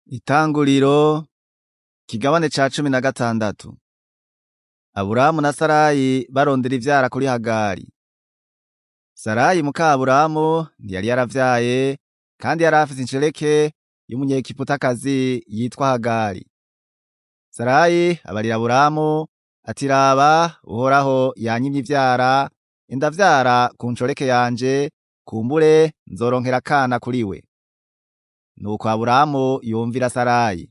Itanguriro kigabane ca 16. Aburamu na Sarayi barondera ivyara kuri Hagari. Sarayi muka Aburamu ntiyari yaravyaye, kandi yari afise inshoreke y'umunyegiputakazi yitwa Hagari. Sarayi abarira Aburamu ati: "Raba, Uhoraho yanyimye ivyara, ndavyara ku nshoreke yanje, kumbure nzoronkera akana kuri we." Nuko Aburamu yumvira Sarayi.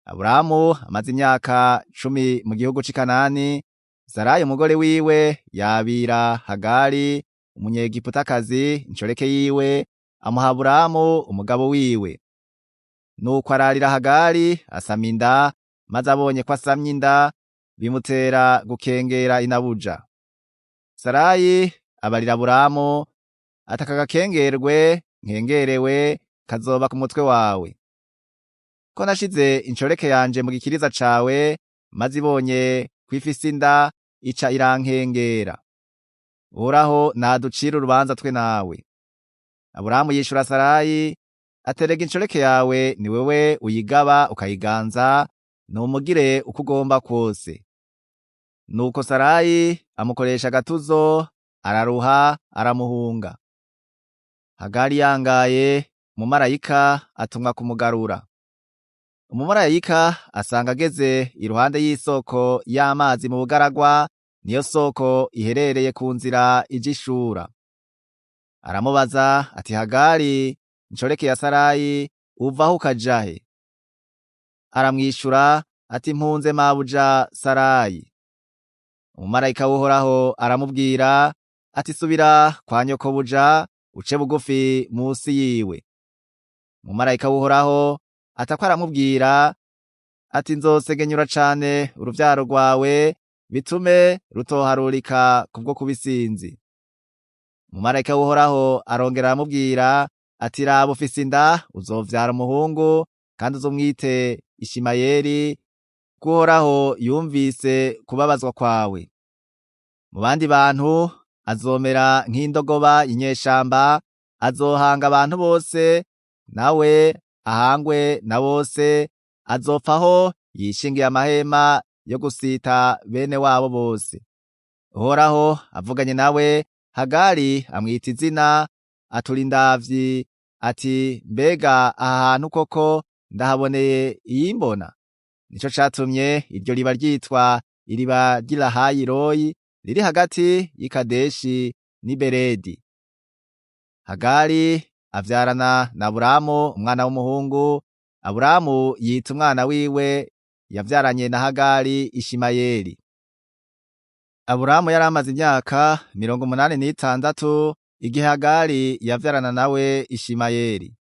Aburamu amaze imyaka 10 mu gihugu c'i Kanani, Sarayi umugore wiwe yabira Hagari umunyegiputakazi inshoreke yiwe, amuha Aburamu umugabo wiwe. Nuko ararira Hagari asama inda, maze abonye ko asamye inda, bimutera gukengera inabuja. Sarayi abarira Aburamu ati: "Aka gakengerwe nkengerewe kazoba ku mutwe wawe. Ko nashize inshoreke yanje mu gikiriza cawe, maze ibonye ko ifise inda, ica irankengera. Uhoraho naducire urubanza twe nawe." Aburamu yishura Sarayi ati: "Erega inshoreke yawe ni wewe uyigaba ukayiganza, numugire uko ugomba kwose." Nuko Sarayi amukoresha agatuzo, araruha, aramuhunga. Hagari yangaye, umumarayika atumwa kumugarura. Umumarayika asanga ageze iruhande y'isoko y'amazi mu bugaragwa, niyo soko iherereye ku nzira ija i Shura. Aramubaza ati: "Hagari, nshoreke ya Sarayi, uva he ukaja he?" Aramwishura ati: "Mpunze mabuja Sarayi." Umumarayika w'Uhoraho aramubwira ati: "Subira kwa nyokobuja, uce bugufi musi yiwe." Umumarayika w'Uhoraho atako aramubwira ati: "Nzosegenyura cane uruvyaro rwawe, bitume rutoharurika kubwo kuba isinzi." Umumarayika w'Uhoraho arongera aramubwira ati: "Raba, ufise inda, uzovyara umuhungu, kandi uzomwite Ishimayeli, kuko Uhoraho yumvise kubabazwa kwawe. Mu bandi bantu azomera nk'indogoba y'inyeshamba, azohanga abantu bose, nawe ahangwe na bose, azopfa aho yishingiye amahema yo gusita bene wabo bose." Uhoraho avuganye nawe, Hagari amwita izina, atura indavyi ati: "Mbega aha hantu koko ndahaboneye iyimbona?" Nico catumye iryo riba ryitwa iriba ry'i Lahayi-Royi, riri hagati y'i Kadeshi n'i Beredi. Hagari avyarana na Aburamu umwana w'umuhungu. Aburamu yita umwana wiwe yavyaranye na Hagari Ishimayeli. Aburamu yari amaze imyaka 86 igihe Hagari yavyarana nawe Ishimayeli.